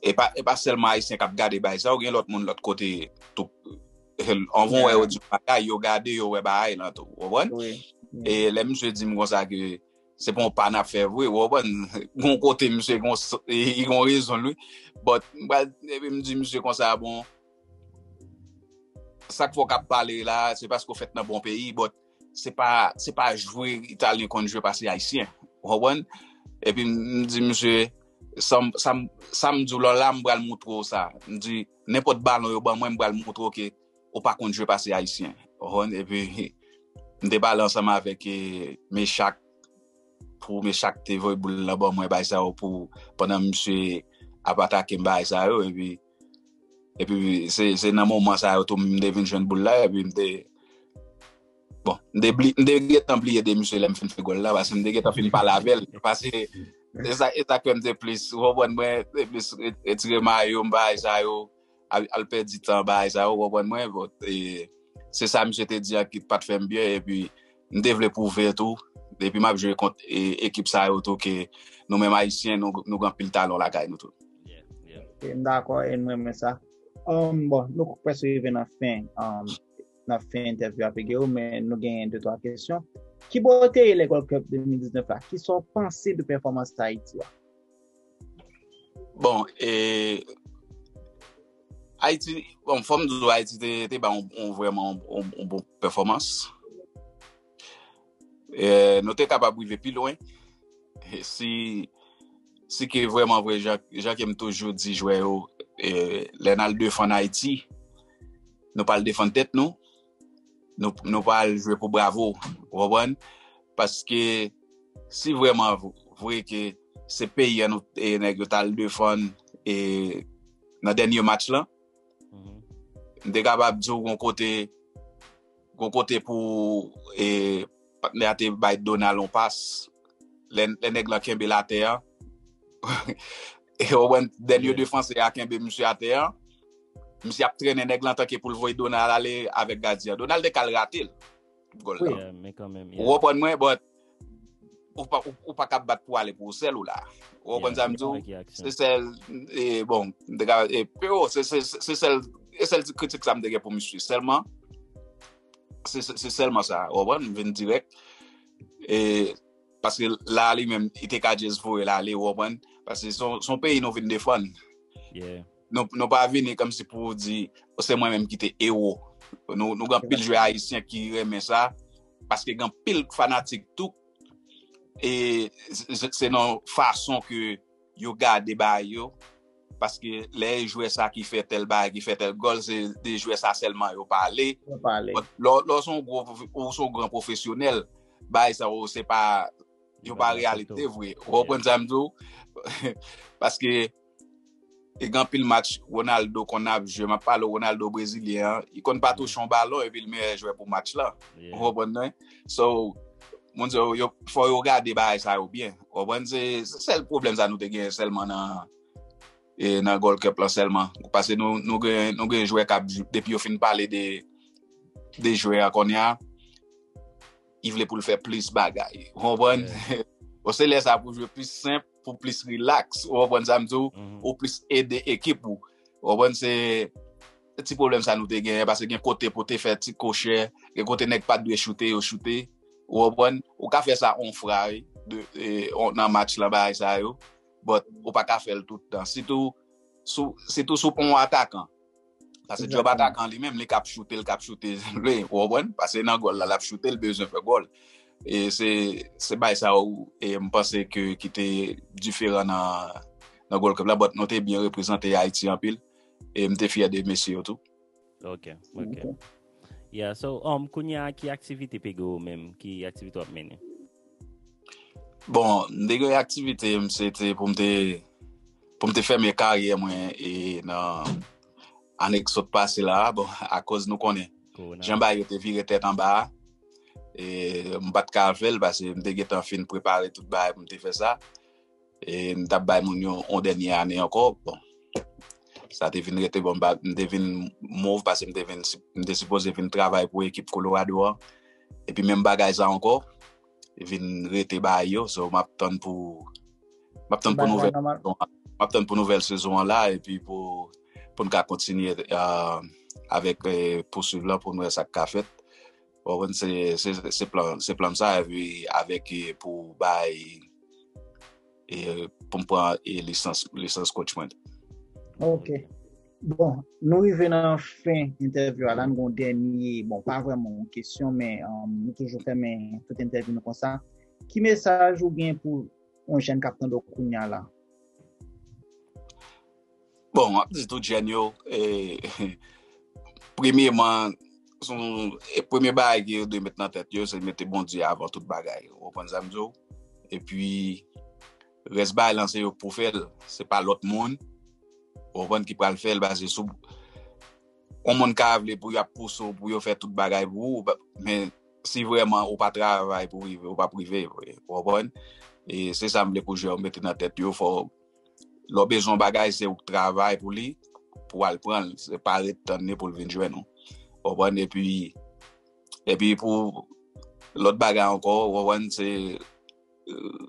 e pa, e pa sèlman Ayisyen k ap gade bagay sa yo, gen lòt moun lòt kote tou. Anvan w wè yo di yon bagay, yo gade, yo wè bagay lan tou, ou konprann? E lè misye di m konsa ke se pa yon pa n ap fè vre, ou konprann? Gon kote misye gon, li gon rezon l wi. But, m pral, epi m di misye konsa, bon, sa k fè w k ap pale la, se paske w fèt nan bon peyi, but se pa, se pa jwe Italyen konn jwe pase Ayisyen. Ou konprann? Epi m di misye, sa m, sa m, sa m di w la, la, m pral moutre w sa. M di, nenpòt balon yo ban mwen, m pral moutre w ke ou pa konn jwe pase Ayisyen. Ou konprann? Epi, m te pale ansanm avèk, eh, Mechak, pou Mechak te voye boul lan ban mwen, bagay sa yo, pou, pandan misye ap atake m, bagay sa yo, epi, epi se, se nan moman sa yo tou, m te vin jwenn boul la, epi m te, bon, m te bli-, m te gentan bliye de misye lè m fin fè gòl la, paske m te gentan fin pale avè l, paske e sa, e sa k fè m te plis, ou konprann mwen, te plis re-, retire mayo m, bagay sa yo, al, al pèdi tan, bagay sa yo, ou konprann mwen, bon, e, se sa misye te di an ki pa t fè m byen, epi m te vle pwouve tou, epi m ap jwe kont, e, ekip sa yo tou, ke nou menm Ayisyen, nou, nou gen anpil talan lakay nou tou. Yeah, yeah. E m dakò, e m renmen sa. Um, bon, nou prèske rive nan fen, um, nan fen entèvyou a, Pegeo, men nou genyen de twa kesyon. Ki bò w te ye lè Gold Cup de mil diznèf la? Kisa w panse de pèfòmans Ayiti a? Bon, e, Ayiti, bon, fò m di w, Ayiti te, te ba yon, yon vrèman yon, yon, yon bon pèfòmans. E, nou te kapab rive pi lwen. E si, si ke vrèman vre, jan, jan ke m toujou di jwè yo, e, lè n al defann Ayiti, nou pa al defann tèt nou, nou, nou pa al jwe pou bravo, ou konprann? Paske si vrèman v-, vre ke se peyi an nou, e, nèg yo t al defann, e, nan dènye match lan, m te kapab di w gon kote, gon kote pou, e, patnè a te bay Donald yon pas. Lè, lè nèg lan kenbe l atè a. E ou konprann, dènye defansè a kenbe misye atè a. Misye ap trennen nèg lan tanke pou l voye Donald ale avèk gadyen an. Donald te ka al rate l. Gòl lan. Yeah, men kanmenm, Ou konprann mwen, but ou pa, ou, ou pa ka bat pou ale pou ou sèl ou la. Ou konprann sa m di w? Se sèl, e, bon, m te ka, e, Pero, se, se, se, se sèl, se sèl ti kritik sa m te gen pou misye. Sèlman, se, se, se sèlman sa. Ou konprann? M vin dirèk. E, paske la, li menm, li te ka just voye l ale, ou konprann? Paske se yon, se yon peyi nou vin defann. Yeah. Nou, nou pa vini kòmsi pou di, "O, se mwen menm ki te ewo." Nou, nou gen anpil jwè ayisyen ki renmen sa, paske gen anpil fanatik tou. E se, se, se nan fason ke yo gade bagay yo, paske lè jwè sa ki fè tèl bagay, ki fè tèl gòl, se de jwè sa sèlman yo pale. Yo pale. But lè, lè w se yon gwo pwofe-, ou se yon gran pwofesyonèl, bagay sa yo, se pa, yo pa reyalite vre. Ou konprann sa m di w? Paske e gen anpil match Ronaldo konn ap jwe, m ap pale w Ronaldo brezilyen an, li konn pa touche yon balon epi l meyè jwè pou match lan. Ou konprann mwen? So, moun yo, yo, fò yo gade bagay sa yo byen. Ou konprann? Se, se sèl pwoblèm sa nou te gen sèlman nan, e, nan Gold Cup lan sèlman. Paske nou, nou gen, nou gen jwè k ap jwe, depi yo fin pale de, de jwè a kounye a, li vle pou l fè plis bagay. Ou konprann? Bon, se lè sa pou jwe plis senp, pou plis rilaks. Ou konprann sa m di w? Ou plis ede ekip ou. Ou konprann? Se ti pwoblèm sa nou te genyen, paske gen kote pou te fè ti kochè, gen kote nèg pa t dwe choute, yo choute. Ou konprann? Ou ka fè sa on fwa, wi, de, e, on, nan match lan, bagay sa yo. But ou pa ka fè l tout tan. Sitou, sou, sitou sou pon atakan. Paske djòb atakan li menm, li k ap choute, li k ap choute, li, ou konprann? Paske nan gòl la, l ap choute, li bezwen fè gòl. E se, se bagay sa yo, e m panse ke ki te diferan nan, nan Gold Cup la, but nou te byen reprezante Ayiti anpil. E m te fyè de mesye yo tou. Ok, ok. Yeah, so, um, kounye a, ki aktivite Pegeo menm? Ki aktivite w ap mennen? Bon, m te gen aktivite m, se te pou m te, pou m te fèmen karyè mwen e nan ane k sot pase la a. Bon, akoz nou konnen jan bagay yo te vire tèt anba a, e m pa t ka fè l paske m te gentan fin prepare tout bagay pou m te fè sa. E m t ap bay moun yo yon dènye ane ankò. Bon, sa te vin rete, bon, m pa, m te vin move paske m te vin, m te sipoze vin travay pou ekip Colorado an. Epi menm bagay sa ankò, vin rete bagay yo. So, m ap tann pou, m ap tann pou nouvèl sezon an. M ap tann pou nouvèl sezon an la, epi pou, pou n ka kontinye, euh, avèk, euh, pouswiv lan pou n wè sa k ka fèt. Ou konprann, se, se, se plan, se plan m sa, epi avèk, eh, pou bay, eh, pou m pran, eh, lisans, lisans coach mwen. Ok. Bon, nou rive nan fen entèvyou a la, nou gen yon dènye, bon, pa vrèman yon kesyon, men, um, nou toujou fèmen tout entèvyou nou konsa. Ki mesaj ou gen pou yon jèn k ap tande w kounye a la? Bon, m ap di tout jèn yo, e, premyeman, son, e, premye bagay ke yo dwe met nan tèt yo, se mete Bondye avan tout bagay. Ou konprann sa m di w? Epi, rès bagay lan se yo k pou fè l, se pa lòt moun. Ou konprann, ki pral fè l, paske sou, yon moun ka vle pou y ap pouse w pou yo fè tout bagay pou ou, ba- men si vrèman ou pa travay pou rive, ou p ap rive vre. Ou konprann? E se sa m vle pou jèn yo mete nan tèt yo, fò lè w bezwen yon bagay, se ou k travay pou li, pou w al pran l. Se pa ret tann li pou l vin jwenn ou. Ou konprann? Epi, epi pou lòt bagay ankò, ou konprann, se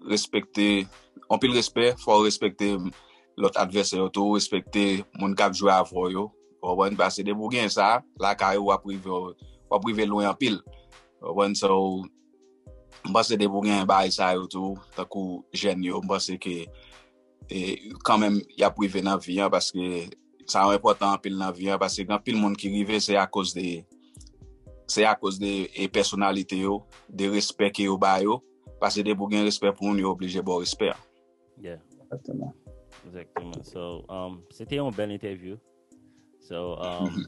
respekte, anpil respè, fò w respekte lòt advèsè yo tou, respekte moun k ap jwe avè w yo. Ou konprann? Paske depi w gen sa, lakay ou, w ap rive, w ap rive lwen anpil. Ou konprann? So, m panse depi w gen bagay sa yo tou, tankou jèn yo, m panse ke, e, kanmenm, y ap rive nan vi an, paske sa yo enpòtan anpil nan vi an, paske gen anpil moun ki rive, se akoz de, se akoz de, e, pèsonalite yo, de respè ke yo ba yo, paske depi w gen respè pou moun, yo oblije ba w respè an. Yeah. Exactement. So, um, se te yon bèl entèvyou. So, um,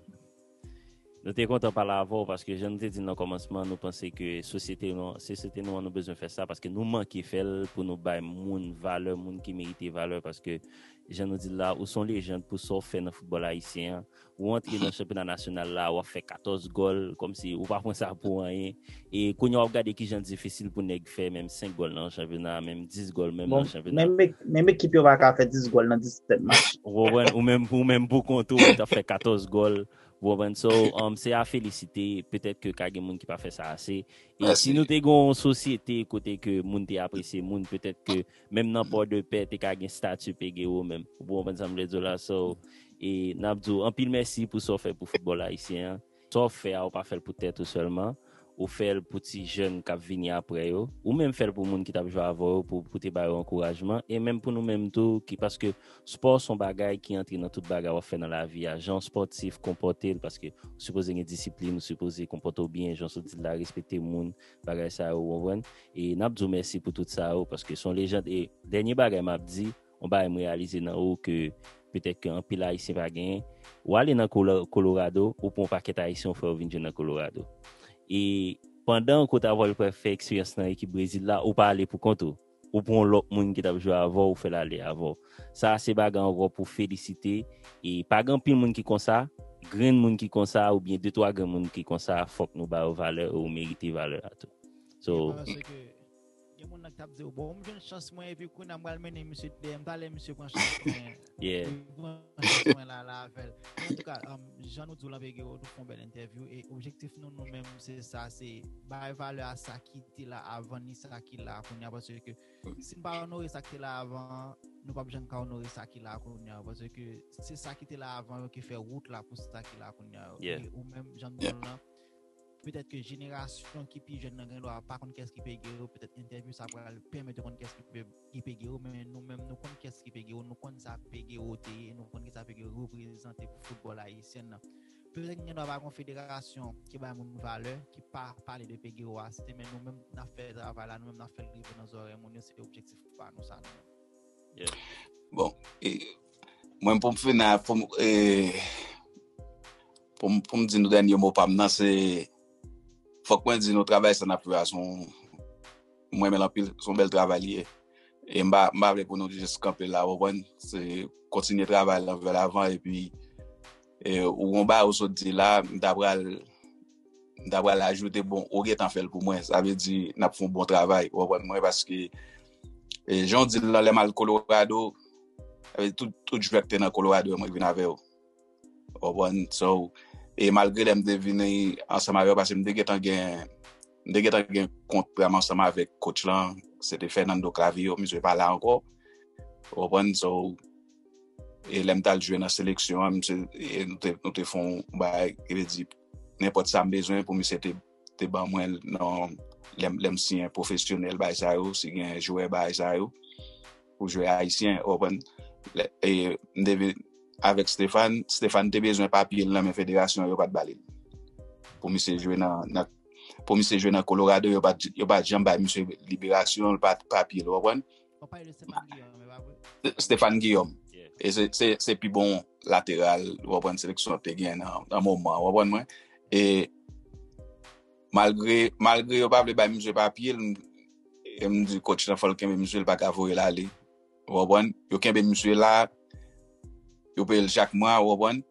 nou te kontan pale avè w paske jan nou te di nan kòmansman, nou panse ke sosyete nou, sosyete nou an, nou bezwen fè sa paske nou manke fè l pou nou bay moun valè, moun ki merite valè, paske jan nou di l la, ou se yon lejand pou sa w fè nan foutbòl ayisyen an. Ou antre nan chanpyona nasyonal la, w ap fè katòz gòl, kòmsi ou pa pran sa pou anyen. E kounye a w ap gade kijan difisil pou nèg fè menm senk gòl nan yon chanpyona, menm dis gòl menm nan yon chanpyona. Menm, menm ekip yo pa ka fè dis gòl nan disèt match. Ou konprann? Ou menm, ou menm pou kont ou, ou t ap fè katòz gòl. Ou konprann? So, um, se a felisite. Petèt ke ka gen moun ki pa fè sa ase. E si nou te gen yon sosyete kote ke moun te apresye moun, petèt ke menm nan Pòdepè te ka gen stati Peguero menm. Ou konprann sa m vle di w la? So, e n ap di w anpil mèsi pou sa w fè pou foutbòl ayisyen an. Sa w fè a, ou pa fè l pou tèt ou sèlman. Ou fè l pou ti jèn k ap vini apre yo. Ou menm fè l pou moun ki t ap jwe avè yo, pou, pou te ba yo ankourajman. E menm pou nou menm tou, ki, paske spò se yon bagay ki antre nan tout bagay w ap fè nan lavi a. Jan yon spòtif konpòte l, paske ou sipoze gen disiplin, ou sipoze konpòte w byen, jan w sot di l la, respekte moun, bagay sa yo, ou konprann? E n ap di w mèsi pou tout sa yo, paske se yon lejand. E dènye bagay m ap di, yon bagay m reyalize nan ou ke petèt ke anpil Ayisyen pa genyen. Ou ale nan Kolo-, Colorado, ou pran yon pakèt Ayisyen, ou fè yo vin jwe nan Colorado. E pandan ke w t ap al fè eksperyans nan ekip Brezil la, ou pa ale pou kont ou. Ou pran yon lòt moun ki t ap jwe avè w, ou fè l ale avè w. Sa se bagay ankò pou felisite. E pa gen anpil moun ki konsa, grenn moun ki konsa, oubyen de twa grenn moun ki konsa, fòk nou ba yo valè, e ou merite valè a tou. So, paske gen moun nan ki t ap di w, bon, m jwenn chans mwen, epi kounye a m pral mennen misye dèyè, m talè misye pran chans mwen. Yeah. Li pran chans mwen la, la avè l. Men antouka, um, jan nou di w lan, Peguero, nou fè yon bèl entèvyou, e objektif nou, nou menm, se sa, se bay valè a sa ki te la avan, ni sa ki la kounye a, paske si n pa onore sa ki te la avan, nou p ap janm ka onore sa ki la kounye a, paske se sa ki te la avan yo ki fè wout la pou sa ki la kounye a yo. Yeah. E ou menm, jan nou di w lan, petèt ke jenerasyon ki pi jèn nan gen dwa pa konn kiyès ki Peguero, petèt entèvyou sa pral pèmèt yo konn kiyès ki Pe-, ki Peguero, men nou menm nou konn kiyès ki Peguero, nou konn sa Peguero te ye, nou konn kisa Peguero reprezante pou foutbòl ayisyen nan. Petèt gen dwa pa gen yon federasyon ki bay moun valè, ki pa pale de Peguero ase, men nou menm n ap fè travay la, nou menm n ap fè l rive nan zòrèy moun yo, se objektif pa nou sa nou menm. Yeah. Bon, e, mwen pou m fini, pou m, e, pou m, pou m di nou dènye mo pa m nan, se, fòk mwen di nou travay sa n ap fè a, se yon, mwen renmen l anpil, se yon bèl travay li ye. E m pa, m pa vle pou nou jis kanpe la, ou konprann? Se kontinye travay lan vè lavan, epi, e, ou gon bagay ou sot di la, m ta pral, m ta pral ajoute, bon, ou gentan fè l pou mwen, sa vle di n ap fè yon bon travay, ou konprann mwen, paske, e, jan w di l lan, lè m al Colorado, sa vle di tout, tout jwè k te nan Colorado, mwen vin avè yo. Ou konprann? So, e malgre lè m te vini ansanm avè yo, paske m te gentan gen, m te gentan gen kontra m ansanm avèk coach lan, se te Fernando Clavijo, misye pa la ankò. Ou konprann? So, e lè m t al jwe nan seleksyon an, misye, e nou te, nou te fè yon bagay, ki vle di, nenpòt sa m bezwen pou misye te, te ban mwen l nan, lè m, lè m siyen pwofesyonèl, bagay sa yo, si gen jwè, bagay sa yo, pou jwè ayisyen, ou konprann? Lè, e, m te vin avèk Stéphane, Stéphane te bezwen papye l nan men federasyon an, yo pa t ba li l. Pou misye jwe nan, nan, pou misye jwe nan Colorado, yo pa t, yo pa t janm bay misye liberasyon, pa t papye l, ou konprann? W ap pale de Stéphane Guillaume, e pa vre? Stéphane Guillaume. Yeah. E se, se, se pi bon, lateral, w konprann, seleksyon te gen nan, nan moman, w konprann mwen. E malgre, malgre yo pa vle bay misye papye l, m, e m di coach lan fò l kenbe misye, l pa ka voye l ale. W konprann? Yo kenbe misye la, yo peye l chak mwa, w konprann?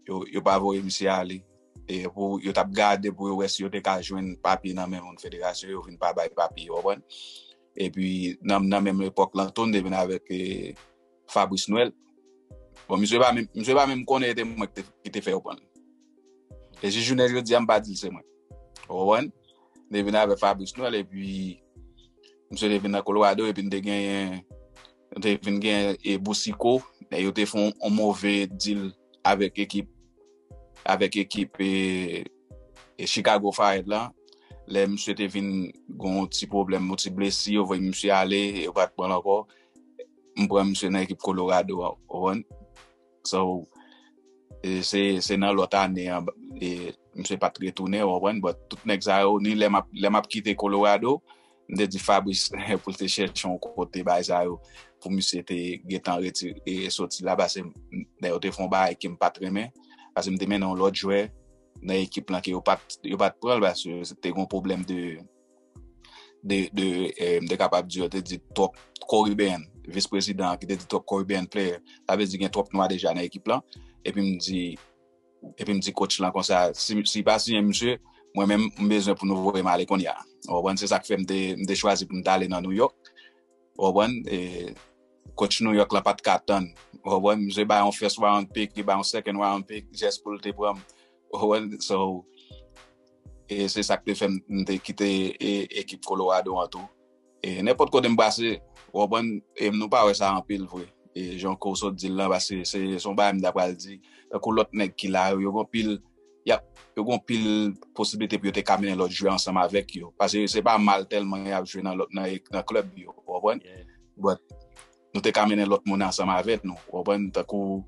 Yo, yo pa voye misye ale. E pou, yo t ap gade pou yo wè si yo te ka jwenn papye nan men moun federasyon, yo vin pa bay papye, w konprann? Epi, nan, nan menm epòk lan tou, m te vin avèk, e, Fabrice Noël. Bon, misye pa menm, misye pa menm konnen e te mwen ki te, ki te fè yo pran l. E jis jounen jodi a, m pa di l se mwen. Ou konprann? M te vin avèk Fabrice Noël, epi misye te vin nan Colorado, epi n te genyen, n te vin gen, e, Boucicaut, men yo te fè yon, yon move deal avèk ekip, avèk ekip, e, e Chicago Fire lan. Lè misye te vin gen yon ti pwoblèm, yon ti blesi, yo voye misye ale, yo pa t pran l ankò. M pran misye nan ekip Colorado a, ou konprann? So, e se, se nan lòt ane an, e misye pa t retounen, ou konprann? But tout nèg sa yo, ni lè m ap, lè m ap kite Colorado, m te di Fabrice pou l te chèche yon kote bagay sa yo, pou misye te gentan retire, e soti la, paske m, yo te fè yon bagay ke m pa t renmen, paske m te mennen yon lòt jwè nan ekip lan ke yo pa t, yo pa t pran l, paske te gen yon pwoblèm de, de, de, e, m te kapab di, yo te di twòp Caribbean, vis prezidan an ki te di twòp Caribbean player, sa vle di gen twòp nwa deja nan ekip lan, epi m di, epi m di coach lan konsa, si, si pa siyen misye, mwen menm, m bezwen pou nou voye m ale kounye a. Ou konprann? Se sa k fè m te, m te chwazi pou m t ale nan New York. Ou konprann? E, coach New York lan pa t ka tann. Ou konprann? Misye bay yon first round pick, li bay yon second round pick, just pou l te pran m. Ou konprann? So, e se sa k te fè m, m te kite, e, ekip Colorado an tou. E nenpòt kote m pase, ou konprann, e nou pa wè sa anpil vre. E jan ke w sot di l lan, paske se, se yon bagay m ta pral di. Tankou lòt nèg ki la yo, yo gen anpil, y ap, yo gen anpil posiblite pou yo te ka mennen lòt jwè ansanm avèk yo. Paske se pa mal tèlman y ap jwe nan lòt, nan, nan klèb yo, ou konprann? But nou te ka mennen lòt moun ansanm avè nou, ou konprann? Tankou,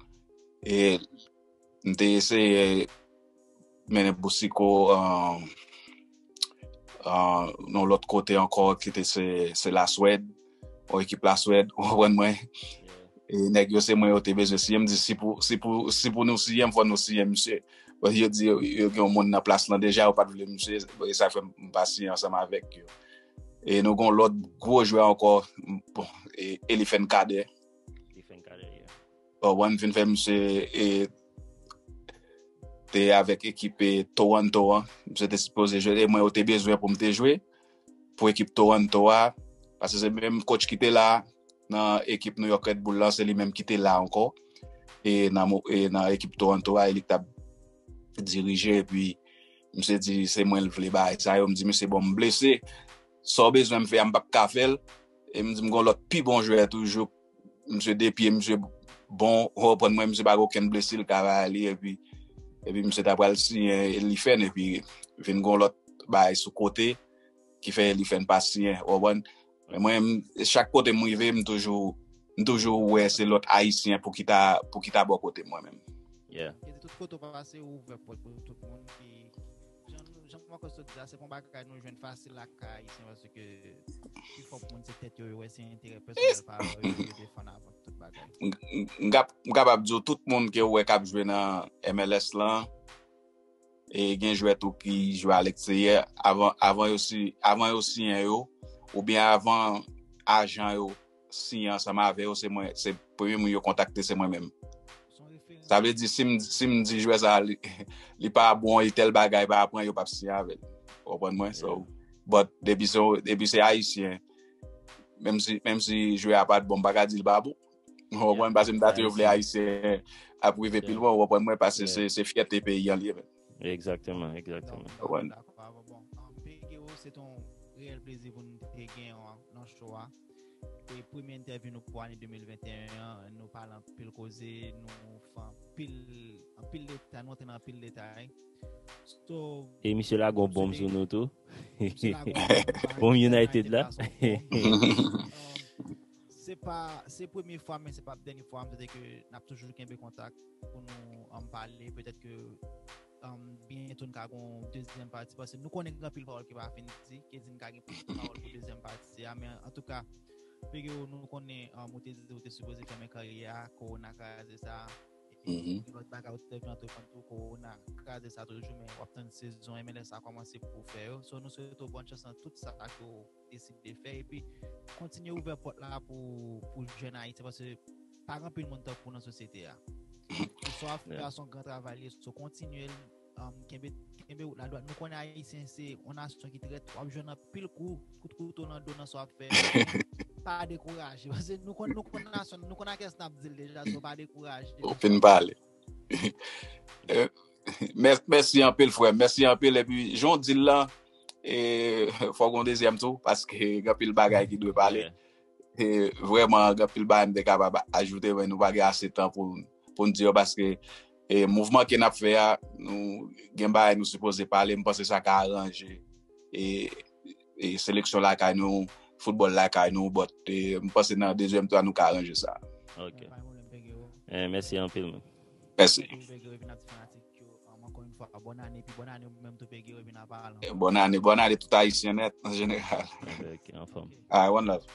e, m te eseye mennen Boucicaut, um, uh, nan lòt kote ankò, ki te se, se Laswèd, yon ekip Laswèd, ou konprann mwen? E nèg yo se mwen yo te bezwen siyen, m di si pou, si pou, si pou nou siyen m, fò nou siyen misye. But yo di yo, yo gen yon moun nan plas lan deja, yo pa t vle misye, e sa fè m pa siyen ansanm avèk yo. E nou gen yon lòt gwo jwè ankò, bon, e Elifen Kader. Elifen Kader, yeah. Bon, mwen vin fè misye, e, te avèk ekip, e, Toronto an. Misye te sipoze jwe, e mwen yo te bezwen pou m te jwe pou ekip Toronto a. Paske se menm coach ki te la nan ekip New York Red Bull lan, se li menm ki te la ankò. E nan, mo- e nan ekip Toronto a, e li k t ap dirije, epi misye di se mwen l vle bagay sa yo. M di misye, bon, m blese. Sa w bezwen m fè a, m p ap ka fè l. E m di m gen yon lòt pi bon jwè toujou. Misye de pye, misye bon, ou konprann mwen, misye pa gen okenn blesi, l ka bay li, epi, epi misye ta pral siyen Elifen, epi vin gen yon lòt bagay sou kote, ki fè Elifen pa siyen, ou konprann? Men mwen, m, chak kote m rive, m toujou, m toujou wè se lòt Ayisyen pou ki ta, pou ki ta bò kote mwen menm. Yeah. E de tout kote w pase, ou ouvè pòt pou tout moun ki, jan nou, jan Marcos te di a, se pa yon bagay nou jwenn fasil ak Ayisyen, paske pifò moun se tèt yo, yo wè se enterè pèsonèl pa yo, yo defann avan tout bagay. M, m, m kap-, m kapab di w, tout moun ke w wè k ap jwe nan M L S lan, e gen jwè tou ki jwe a leksteryè, avan, avan yo si, avan yo siyen yo, oubyen avan ajan yo siyen ansanm avè yo, se mwen, se premye moun yo kontakte, se mwen menm. Sa vle di, si m, si m di jwè sa, li, li pa bon, e tèl bagay pa pran, yo p ap siyen avè l. Ou konprann mwen? So, but depi se, depi se Ayisyen, menm si, menm si jwè a pa t bon, m pa ka di l pa bon. Ou konprann? Paske m ta toujou vle Ayisyen ap rive pi lwen, ou konprann mwen? Paske se, se fyète peyi an li ye, men. Exactement, exactement. Ou konprann? Dakò avè w. Bon, um, Peggy, se te yon reyèl plezi pou nou te gen w nan show a. E premye entèvyou nou pou ane de mil venteyen an, nou pale anpil koze, nou fè anpil, anpil detay, nou antre nan anpil detay. So, e misye lage yon bonm sou nou tou. Misye lage yon bonm, United la. Um, se pa, se premye fwa, men se p ap dènye fwa. M swete ke n ap toujou kenbe kontak pou nou, um, pale. Petèt ke, um, byento n ka gon dezyèm pati, paske nou konnen gen anpil pawòl ki pa fin di, ki di n ka gen plis pawòl pou dezyèm pati a, men antouka, Peggy, nou konnen, um, ou te di ou te sipoze fèmen karyè a, kowona kraze sa, Gen lòt bagay ou te vin antreprand tou, kowona kraze sa toujou, men w ap tann sezon M L S a kòmanse pou w fè yo. So nou swete w bòn chans nan tout sa ke w deside fè, epi kontinye ouvè pòt la pou pou jèn Ayisyen, paske pa gen anpil moun tankou w nan sosyete a. So w ap fè a se yon gran travay li ye, so kontinye l, um, kenbe kenbe wout la dwat. Nou konnen Ayisyen se yon nasyon ki trèt, w ap jwenn anpil kou, kout kouto nan do nan sa w ap fè. Pa dekouraje, paske nou konn nou konn nasyon, nou konn a kiyès n ap di l deja, so pa dekouraje. Ou fin pale. Mèsi anpil frè, mèsi anpil, epi jan w di l lan, fòk yon dezyèm tou, paske gen anpil bagay ki dwe pale. Vrèman gen anpil bagay m te kapab ajoute, men nou pa gen ase tan pou pou n di yo, paske mouvman ke n ap fè a, nou gen bagay nou sipoze pale. M panse sa ka aranje seleksyon lakay nou, foutbòl lakay nou, but m panse nan dezyèm tan nou ka aranje sa. Mèsi anpil man. Mèsi. Bòn ane, bòn ane tout Ayisyen nèt an jeneral. One love.